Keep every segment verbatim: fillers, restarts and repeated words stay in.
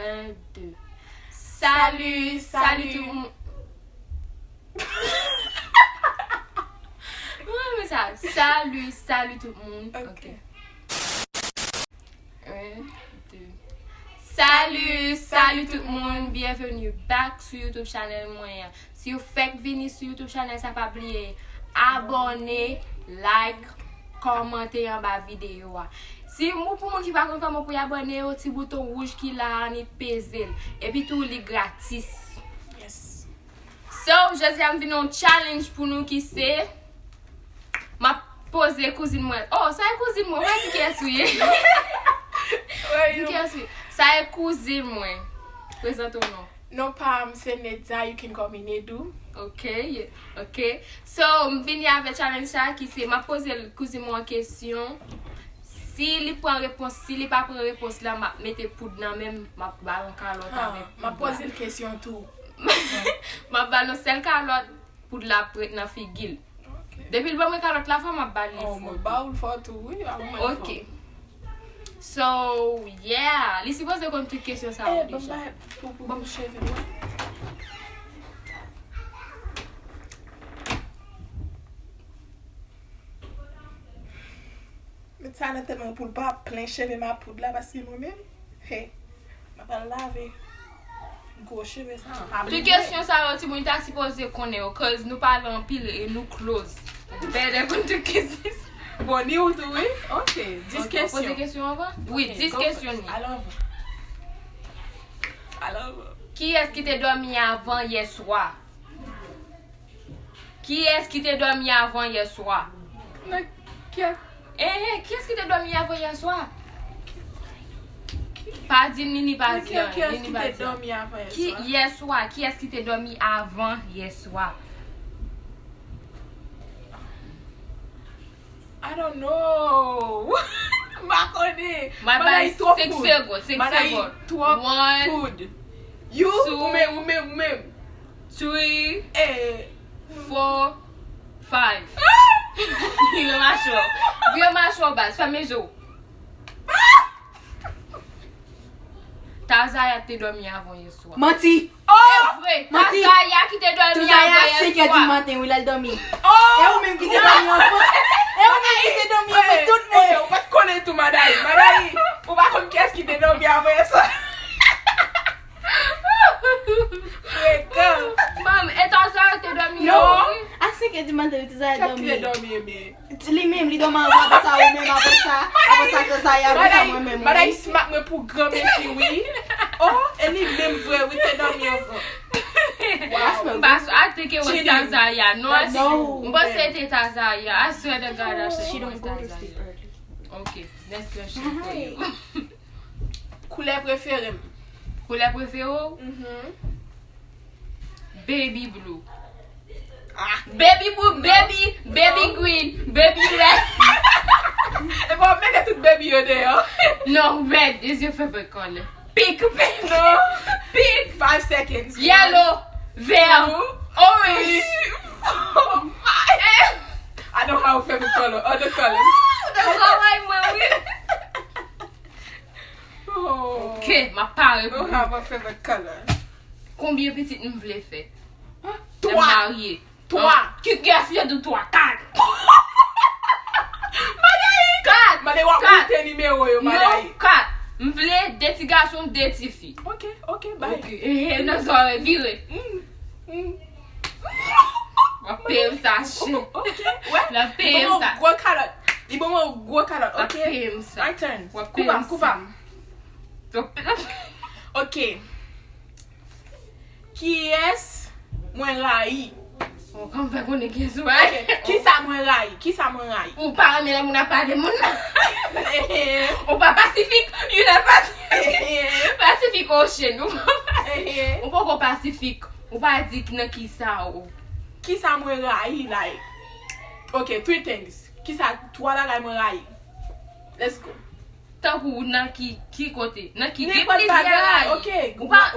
Un, deux. Salut, salut tout le monde. Mwen renmen sa. Salut, salut tout le monde. Ok. Un, deux. Salut, salut tout le monde. Bienvenue back sou YouTube channel mwen an. Si w fèk vini sou YouTube channel sa, pa bliye abòne, like, kòmante anba videyo a. Si ou pou moun ki pa konn kòman pou y abòne yo, ti bouton wouj ki la a, ni peze l. Epi tou, li gratis. Yes. So, jodi a m vin yon challenge pou nou ki se, m ap poze kouzin mwen. Oh, sa e kouzin mwen. Mwen di kiyès ou ye. Di kiyès ou ye. Sa e kouzin mwen. Prezante w non. Non pa m, se Nedza, you can call me Nedou. Ok, ok. So, m vini avè challenge sa ki se, m ap poze kouzin mwen kesyon. Si li pran repons, si li pa pran repons la, m ap mete poud nan men m, m ap ba l yon kalòt avèk poud la. M ap poze l kesyon tou. M ap ba l yon sèl kalòt, poud la ap ret nan figi l. Ok. Depi l ban mwen kalòt la fò, m ap ba l li fò tou. Oh, mwen ba w l fò tou, wi, a mwen fò. Ok. So, yeah. Li sipoze konn tout kesyon sa yo deja. Eh, ban m ba, pou, pou, ban m cheve mwen. Met sa nan tèt mwen pou l pa plen cheve m a poud la, paske mwen menm, hey, m ap al lave gwo cheve sa. Tout kesyon sa yo, timoun ta sipoze konnen yo, cause nou pale anpil e nou close. Better konn tout kesyon. Bon, ni ou tou, wi. Ok, dis kesyon. Ok, poze kesyon anvan? Wi, dis kesyon ni. Al anvan. Al anvan. Kiyès ki te dòmi avan yè swa? Kiyès ki te dòmi avan yè swa? Nan kiyès? Eh, eh, kiyès ki te dòmi avan yè swa? Pa di Nini pa di anyen. Kiyès ki te dòmi avan yè swa? Yè swa, kiyès ki te dòmi avan yè swa? I don't know. M pa konnen. Mwen bay senk segonn, senk segonn. Twòp poud. You, ou menm, ou menm, ou menm. Three, eh, four, five. Vire machwa w. Vire machwa w, baz. Fèmen je w. Tazaya te dòmi avan yè swa. Manti! Oh! E vre, Tazaya ki te dòmi avan yè swa. Tazaya senk è di maten, wi, l al dòmi. Oh! E ou menm ki te dòmi anvan. E ou menm ki te dòmi anvan tout moun. Ou pa t konnen tou, Madayi. Madayi, ou pa konn kiyès ki te dòmi avan yè swa. Frekan. Manm, e Tazaya te dòmi anvan, wi. Non. A senk è di maten, wi, Tazaya dòmi. Kiyès ki te dòmi, ebyen? Li menm, li dòmi anvan, apre sa, ou menm, apre sa, apre sa, Tazaya, apre sa, mwen menm, wi. Madayi smak mwen pou granmesi, wi. Oh, e li menm vre, wi, te dòmi anvan. Wow. M pa sou atake wè Tazaya, non. Mwen panse se te Tazaya. I swear to God, I swear it was Tazaya. Ok, next question for you. Koulè prefere m. Koulè prefere w? Mhm. Baby blue. Ah. Baby blue, baby, baby green, baby red. E pa w mete tout baby yo deyò. No, red is your favorite color. Pink, pink. No. Pink. Five seconds. Yellow, vert, orange. Three, four, five. I don't have a favorite color. Other colors. That's all I want. Oh. Ok, m ap pare pou ou. Don't have a favorite color. Konbyen pitit m vle fè? Twa. Lè m marye. Twa. Ki, kiyès ki te di w twa? Kat. Madayi. Kat. Madayi, w ap monte nimewo yo, Madayi. Non, kat. M vle de ti gason, de ti fi. Ok, ok, bay. Ok, eh, eh, nan zòrèy, vire. Mm, mm. W ap peye m sa chè. Ok, wè. L ap peye m sa. Li ban mwen gwo kalòt. Li ban mwen gwo kalòt, ok? W ap peye m sa. My turn. W ap peye m sa. Koupa m, koupa m. W ap peye m sa. Ok. Kiyès mwen rayi? Oh, kòman m fè konnen kiyès ou rayi? Ok. Kisa mwen rayi? Kisa mwen rayi? Ou pa renmen lè moun ap pale moun. Ou pa pasifik? You not pasifik? Pacific Ocean. Ou pa pasifik. Ou poko pasifik. Ou pa di nan kisa ou. Kisa mwen rayi, like? Ok, three things. Kisa, twa bagay mwen rayi? Let's go. Tankou nan ki, ki kote? Nan ki, gen plizyè rayi. Ok,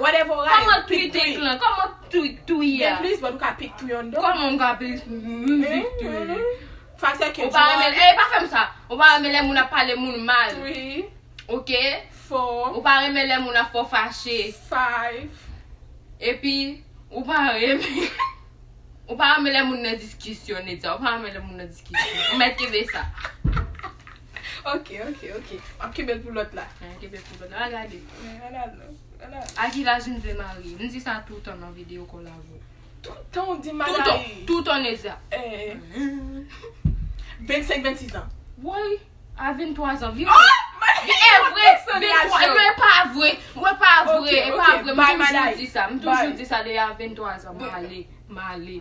whatever ou rayi, pick three. Kòman three things lan? Kòman three, three a? Gen plis, but ou ka pick three on them. Kòman m ka pick three? Five seconds. Ou pa renmen, eh, pa fè m sa. Ou pa renmen lè moun ap pale moun mal. Three. Ok. Four. Ou pa renmen lè moun ap fè w fache. Five. Epi, ou pa renmen, ou pa renmen lè moun nan diskisyon, Nedza. Ou pa renmen lè moun nan diskisyon. Ou mèt kenbe sa. Ok, ok, ok. M ap kenbe l pou lòt la. Wi, kenbe l pou lòt la. Al gade. Wi, al al non. Al al. A ki laj m vle marye? M di sa toutan nan videyo kòlabo. Toutan w di m a Toutan, toutan, Nedza. Eh. Vennsenk, vennsis an. Woy, a venntwa zan, vire. Oh, my God! E vre, vennntwa, e pa vre, e pa vre, e pa vre. M toujou di sa, m toujou di sa depi a venntwa zan, m ale, m ale.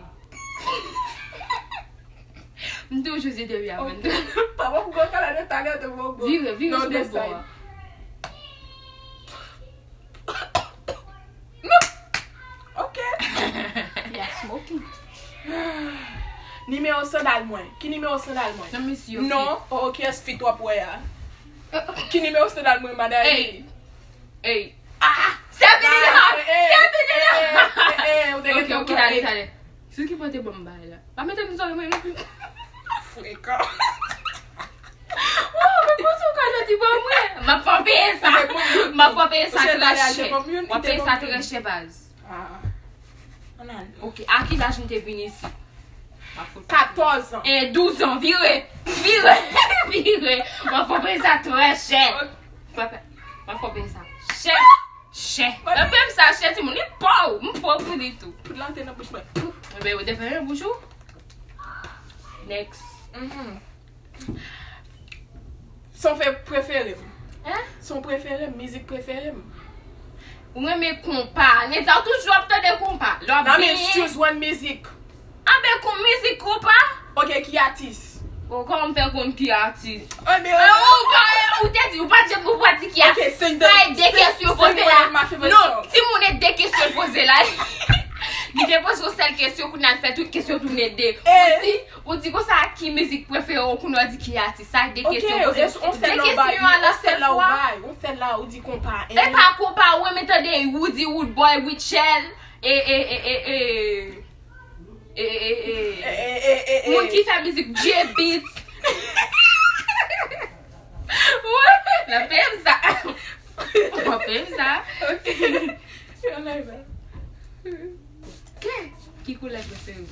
M toujou di depi a venntwa zan. Papa pou gwo kala de talè de bon gwo. Vire, vire sou lòt bò a. Non. Ok. Yap smoking. Nimewo sandal mwen. Ki nimewo sandal mwen? Non, mesye, ok. Non, oh, kiyès fi twòp wè a? Ki nimewo sandal mwen, madanm? Ey. Ey. Ah! Seven and a half! Seven and a half! Ok, ok, talè, talè. Se ki pote ban m bagay la. Pa mete m zòrèy mwen non. Frekan. Oh, men poze w ka jodi ban mwen. M ap fè w peye sa. M ap fè w peye sa trè chè. W ap peye sa trè chè, baz. Ah. Ok, a ki laj m te vin isit? Katòz an. E douz an, vire. Vire. Vire. M ap fè w peye sa trè chè. M ap fè, m ap fè w peye sa chè. Chè. Mwen menm sa chè timoun, li pa w. M pa w pou li tou. Poud la te nan bouch mwen. Pouf. Enben, ou te fèmen bouch ou? Next. Mhm. Son fè prefere m. Hein? Son prefere m, mizik prefere m. Ou renmen konpa. Nedza, ou toujou ap tande konpa. Lè w ap benyen. Nan men choose one mizik. Anben, kon mizik konpa? Ok, ki atis? O, kòman m fè konn ki atis? Anben, ou pa, ou te di, ou pa t janm, ou pa t di ki atis. Sa e de kesyon poze la. Non, timoun e de kesyon poze la. Li te poze yon sèl kesyon, kounye a l fè tout kesyon tounen de. Ou di, ou di konsa, ki mizik prefere w, kounye a w di ki atis. Sa e de kesyon poze. De kesyon a la sèl fwa. Yon sèl la ou di konpa. E pa konpa, ou renmen tande Roody, Roodboy, Rutshelle, e, e, e, e, e. E, e, e, e. Moun ki fè mizik J-Beatz. Wi, nan peye m sa. Nan peye m sa. Ok. Ki koulè prefere w?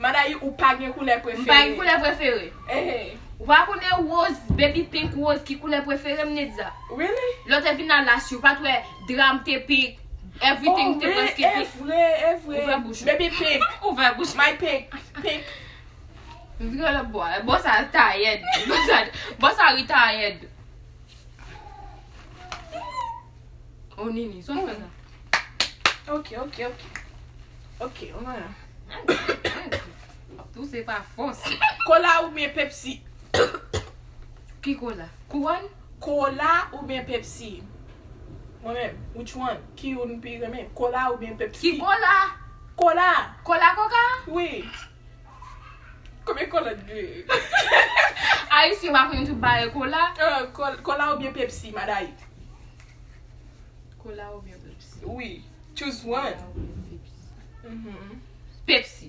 Madanm, ou pa gen koulè prefere. M pa gen koulè prefere. Ehe. Ou pa konnen woz, baby pink woz, ki koulè prefere m, Nedza? Really? Lè w te vin al last year, ou pa t wè dra m te pink, everything te prèske pink. Oh, e vre, e vre. Ouvè bouch ou. Baby pink. Ouvè bouch. My pink. Pink. M vire lòt bò a. Bò sa tayèd. Bò sa, bò sa ri tayèd. Oh, Nini, sa w fè la? Ok, ok, ok. Ok, on a. Tou se pa fòs. Kola oubyen Pepsi? Ki kola? Kouwòn? Kola oubyen Pepsi? Mwen menm, which one? Ki youn pi renmen? Kola oubyen Pepsi? Ki kola? Kola. Kola koka? Wi. Konbyen kola w dwe? Ayisyen pa konn tout bagay kola? Ah, kol-, kola oubyen Pepsi, madanm? Kola oubyen Pepsi? Wi. Choose one. Kola oubyen Pepsi? Mhm. Pepsi.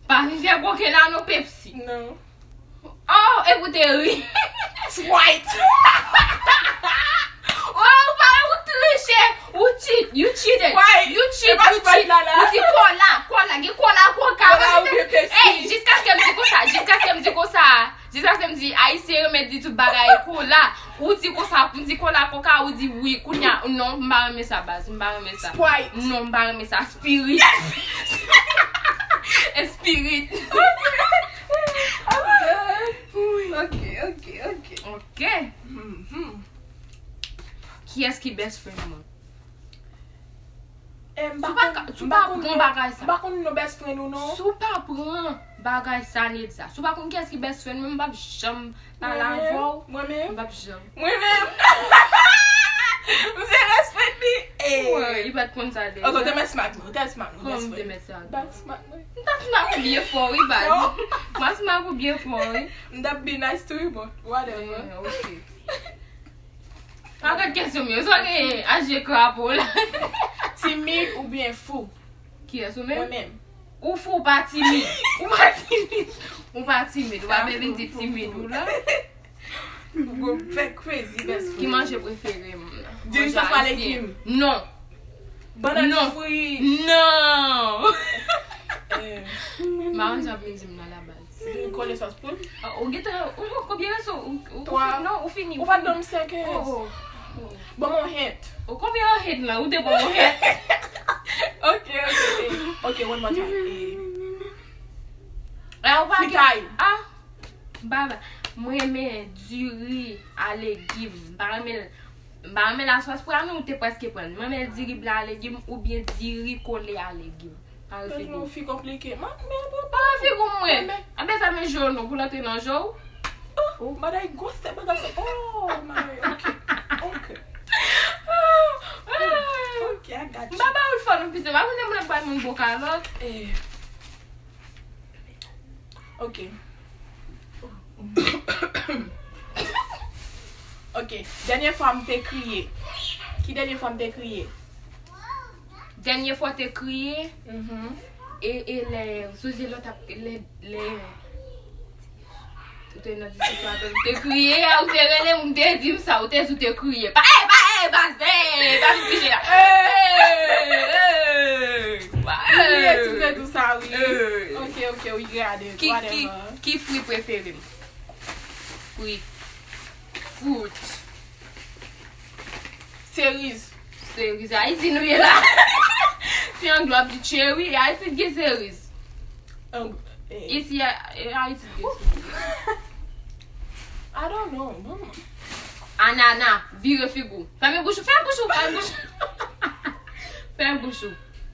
Pa vin fè koken la non, Pepsi. Non. Oh, epi w te ri. Sprite. Oh, ou pa, ou triche. Ou cheat. You cheated. Sprite. You cheat, you cheat. Ou di kola, kola, gen kola, koka. Kola oubyen Pepsi. Ey, jiskaske m di konsa, jiskaske m di konsa. Jiskaske m di, Ayisyen renmen di tout bagay kola. Ou di konsa, m di kola koka, ou di wi. Kounye a, non, m pa renmen sa, baz. M pa renmen sa. Sprite. Non, m pa renmen sa. Spirit. Spirit. Ok, ok, ok. Ok. Mhm. Kiyès ki best friend mwen? Eh, m pa konn, si w pa pran bagay sa. M pa konn non best friend ou non. Si w pa pran bagay sa, Nedza. Si w pa konn kiyès ki best friend mwen, m p ap janm pale avè w. Mwen menm? M p ap janm. Mwen menm? Misye respect me. Ey. Wi, li pa t konn sa deja. Ok, ou te mèt smack mwen, ou te mèt smack mwen, best friend. Kòman m te mèt smack? Bat smack mwen. M t ap smack ou byen fò, wi, baz. Non. M ap smack ou byen fò, wi. M t ap be nice to you, but whatever. Eh, ok. Pa gad kesyon m yo. Sa w genyen? Aje krapo la. Timid oubyen fou? Kiyès, ou menm? Mwen menm. Ou fou, ou pa timid. Ou pa timid. Ou pa timid. Ou pa bezwen di timid ou la. Ou gon fè crazy best friend. Ki manje prefere m? Diri, sòs pa legim. Non. Bannan Non. Fri. Non. Eh, Maranj ap vin di m nan la baz. Diri kole sòs poul. Ou gen tan, ou konbyen reso? Ou Twa. Non, ou fini. Ou pa t ban m sèk. Oh. Ban m yon hint. Ou konbyen an hit lan? Ou te ban yon hit. Ok, ok, ok. Ok, one more time. Eh, Ah, ou pa Fritay. Ah, baba. Mwen renmen diri a legim. M pa renmen m pa renmen la sòs pou ami ou te prèske pran. Mwen renmen diri blan a legim oubyen diri kole a legim. Pa Tèlman refini. Ou fi konplike. Ma, men, men, Pa refini mwen. Men- Anben fèmen je w non pou l antre nan je w. Oh, bagay gwo se bagay sa. Oh, my, ok. Ok. Ok, I got M you. pa ba ou fò non pise. Pa konnen mwen bay moun bon kalòt. Eh. Ok. Ok. Dènye fwa m te kriye. Ki dènye fwa m te kriye? Dènye fwa te kriye. Mhm. E, e lè, sonje lòt ap, lè, lè, ou te nan diskisyon avè m, ou te kriye, ou te rele m, ou te di m sa, ou te di ou te kriye. Pa, e, pa, e, pa, e, pa vin piche la. Eh! Eh, eh, pa, Wi, eh. si te di sa, wi. Eh. Ok, ok, we got it. Ki, ki, Whatever. Ki fwi prefere m? Fwi. Fruit. Seriz. Seriz. Ayiti nou ye la. Si Anglo ap di cherry, Ayiti gen seriz. Ang-, eh. Isi, a- e Ayiti gen seriz. I don't know. Bon. Anana, vire figi w. Fèmen bouch ou, fèmen bouch ou, fèmen bouch ou. Fèmen bouch ou.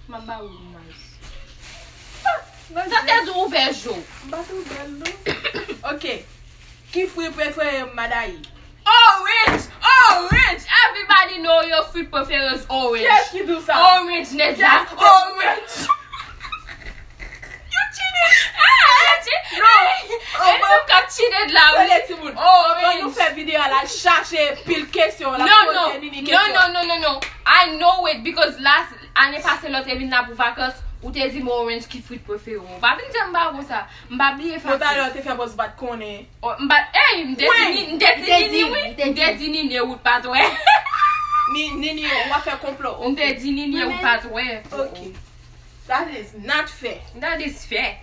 M ap ba ou nice. Sa te di ouvè je w. M pa tou bèl, non. Ok. Ki fwi prefere m, Madayi? Orange! Orange! Everybody know your fruit prefers orange. Kiyès ki di w sa? Orange, nèg sa. Kiyès ki di w sa? Orange! You cheated! Ah, you cheated! No. E nou ka cheated la, wi. Tande, timoun. Orange. Anvan nou fè videyo a, la chache pil kesyon. La No, no, poze Nini no, kesyon. No, no, no, no. I know it because last, ane pase lò te vin la pou vakans, ou te di m orange ki fruit prefere w. Pa vin di m pa konsa. M pa bliye Yo talè fasil. Ou te fè bòs bat konnen. Oh, m pa, ey, m te di Mwen, ni, m te m di te ni, di, wi. m te M te di. Di ni, ni ou t pa t wè. Ni, Nini, ou ap fè konplo. M te di ni, ni ou t pa t wè. Ok. That is not fair. That is fair.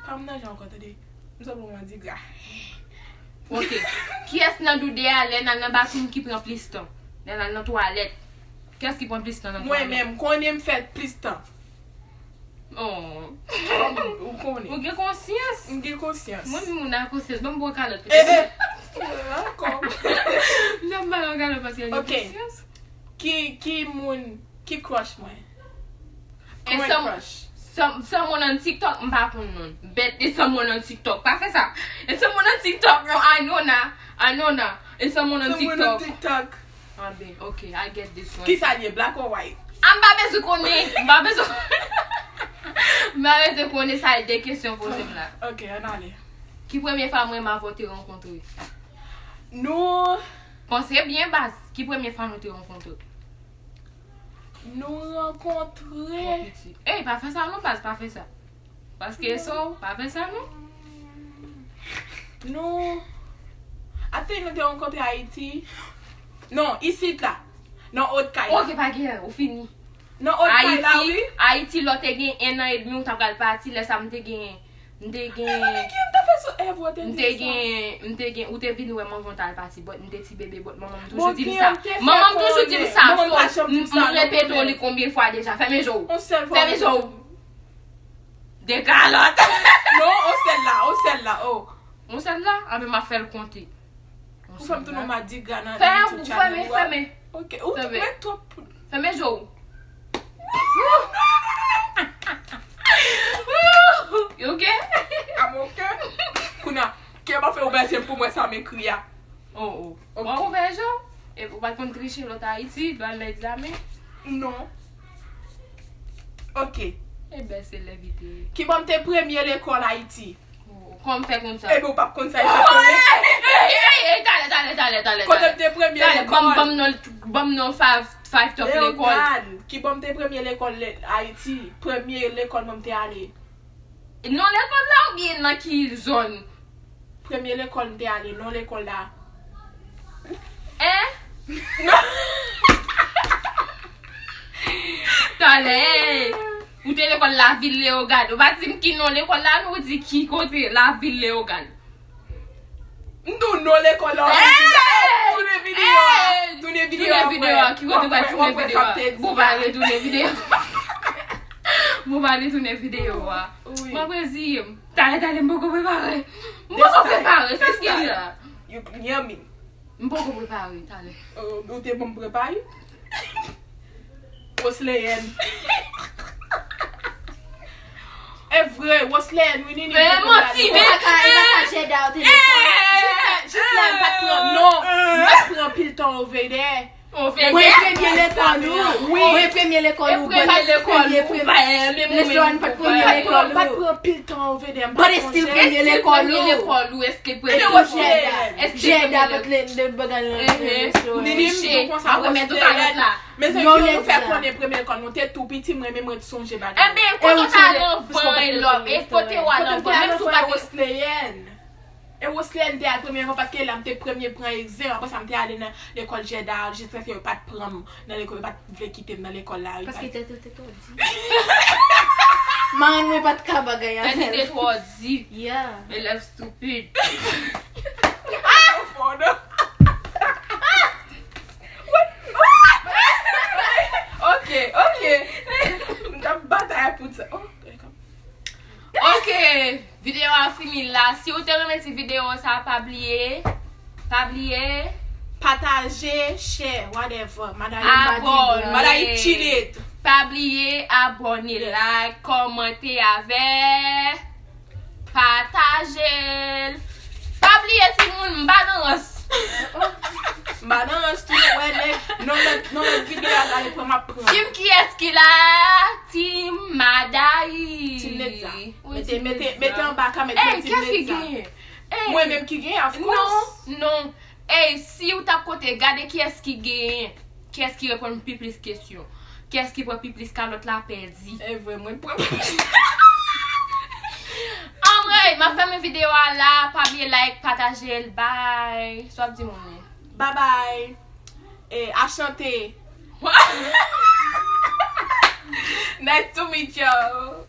Pa m nan jan ankò, tande. M sot pou mwen di gra. Ok. Kiyès nan doude a lè n al nan bathroom ki pran plis tan? Lè n al nan twalèt. Kiyès ki pran plis tan nan Mwen twalèt? Menm, konnen m fè plis tan. Oh. Ou konnen. Ou gen konsyans? M gen konsyans. Mwen menm moun a konsyans. Ban m bon kalòt. Eh, eh. Ankò. M ap ba l yon kalòt paske l gen Ok. konsyans. Ki, ki moun, ki crush mwen? E Kòman san, crush? San, someone on TikTok, m pa konn non. Bet e someone on TikTok. Pa fè sa. E someone on TikTok, non, Anona. Anona. E someone on Someone on TikTok. TikTok. Ah ben, ok, I get this one. Ki sa l ye, black or white? Ah, m pa bezwen konnen. M pa bezwen konnen. M pa bezwen konnen sa e de kesyon poze m la. Ok, ann ale. Ki premye fanm mwen m avè w te rankontre? Nou, Panse byen baz. Ki premye fanm nou te rankontre? nou rankontre. Ey, pa fè sa non baz, pa fè sa. Paske so, pa fè sa non. Nou, I think nou te rankontre Ayiti. Non, isit la. Nan Haut-Kay la. Ok, pa gen, ou fini. Nan Haut-Kay la, wi. Ayiti, lò te gen en an edmi, ou ta pral pati, lè sa m te gen, m te gen, Ki m ta fè sou Evo te m di te sa? Gen, m te gen, ou te vin wè m anvan w t al pati, but m te ti bebe, but manman m Bon, toujou di m ki sa. an te fè Manman m toujou di m konnen? sa, Manman m so, pa janm di m m sa, repete w non, li konbyen fwa deja. Fèmen je w. On sèl fwa. Fèmen je w. De kalòt. Non, on sèl la, on sèl la, oh. On sèl la, anben m ap fè l konte. Ou fè m tounen madigra nan Fè, YouTube channel fèmen, ou a. Fèmen. Ok, ou Fèmen. Met twòp. Fèmen je w. You ok? I'm ok. Kounye a, ke pa fè ouvè je m pou mwen sa m ekri a. Oh, oh. Ok. Bon, ouvè je w. E ou pa t konn triche lòt Ayiti, lè w al nan egzamen? Non. Ok. E bèl se lè vite. Kibò m te premye lekòl Ayiti? Oh, kòman m fè konn sa? Epi ou p ap konn sa, e sa konnen. Ey, ey, ey, talè, talè, talè, talè, Kote talè. m te premye Talè, ban m, lekòl? Ban m non, ban m non five, five top Leogane, lekòl. Kibò m te premye lekòl le- Ayiti? Premye lekòl mwen m te ale. Non lekòl la oubyen nan ki zòn? Premye lekòl m te ale, non lekòl la. Hein? Non. Talè, hey. Ou te lekòl Lavil Leyogàn. Ou pa di m ki non lekòl la, non, ou di ki kote Lavil Leyogàn. M di w non lekòl la. Hey! Tounen videyo a. Hey! Tounen videyo a. Tounen videyo a. Ki kote w pral tounen videyo a? Bon, pa retounen videyo. Bon, pa retounen videyo a. Wi. Mwen reziye m. Talè, talè, m poko prepare. M poko prepare. Sa k gen la? You, yummy. M poko prepare, talè. Oh, ou te ban m prepare? Rosleyèn. E vre, Rosleyèn, wi, Nini. Men manti, men. E pa ka, e pa ka Jeda, ou te lekòl. Jis lè, jis lè, m pa t pran, non. M pa t pran pil tan over there. Mwen premye lekòl ou. Wi. Mwen premye lekòl ou. Premye lekòl ou. Premye, premye. Lesloan pa t premye lekòl ou. Mwen pa t pran pil tan over there. But it's still premye lekòl ou. Premye lekòl ou, èske premye lekòl ou? Jeda. Èske Jeda pa t le de bagay lan. Nini, m tou konsa. Mwen remèt ou kalòt la. Mezanmi, yo nou fè konnen premye lekòl nou te tou piti, mwen menm mwen t sonje bagay. Ebyen, kote w t al anvan e lòm, e kote w al anvan, menm si w pa te Rosleyèn. E Rosleyèn te al premye avan, paske la m te premye pran egzanp. Apre sa, m te ale nan lekòl Jeda, jiskaske yo pa t pran m nan lekòl, yo pa t vle kite m nan lekòl la. Paske tèt ou te twò di. Manman mwen pa t ka bagay avè l. Tèt li te twò di. Yeah. Elèv stupid. Ah! Fò, non. Ok, ok. M t ap batay pou sa. Oh, ok. Videyo a fini la. Si w te renmen ti videyo sa, pa bliye, pa bliye pataje, share, whatever. Madayit, abòne. Madayit, chill it. Pa bliye abòne, like, kòmante avè pataje l. Pa bliye, timoun, m pa nan rans. M pa nan rans tou, wè, nèg. Non, lòt, non, lòt videyo a gade pran, m ap pran. Tim kiyès ki la? Tim Madayit. Tim Nedza. Mete, mete, mete anba kòmantè, Tim Nedza. Ey, kiyès ki genyen? Ey. Mwen menm ki genyen, of course. Non, non. Ey, si w t ap konte, gade kiyès ki genyen. Kiyès ki reponn pi plis kesyon. Kiyès ki pran pi plis kalòt la pèdi. E vre, mwen pran pi plis. Anmwey, m ap fèmen videyo a la. Pa bliye like, pataje l. Bye. Sa w ap di moun yo? Bye bye. E, achante. Nice to meet you.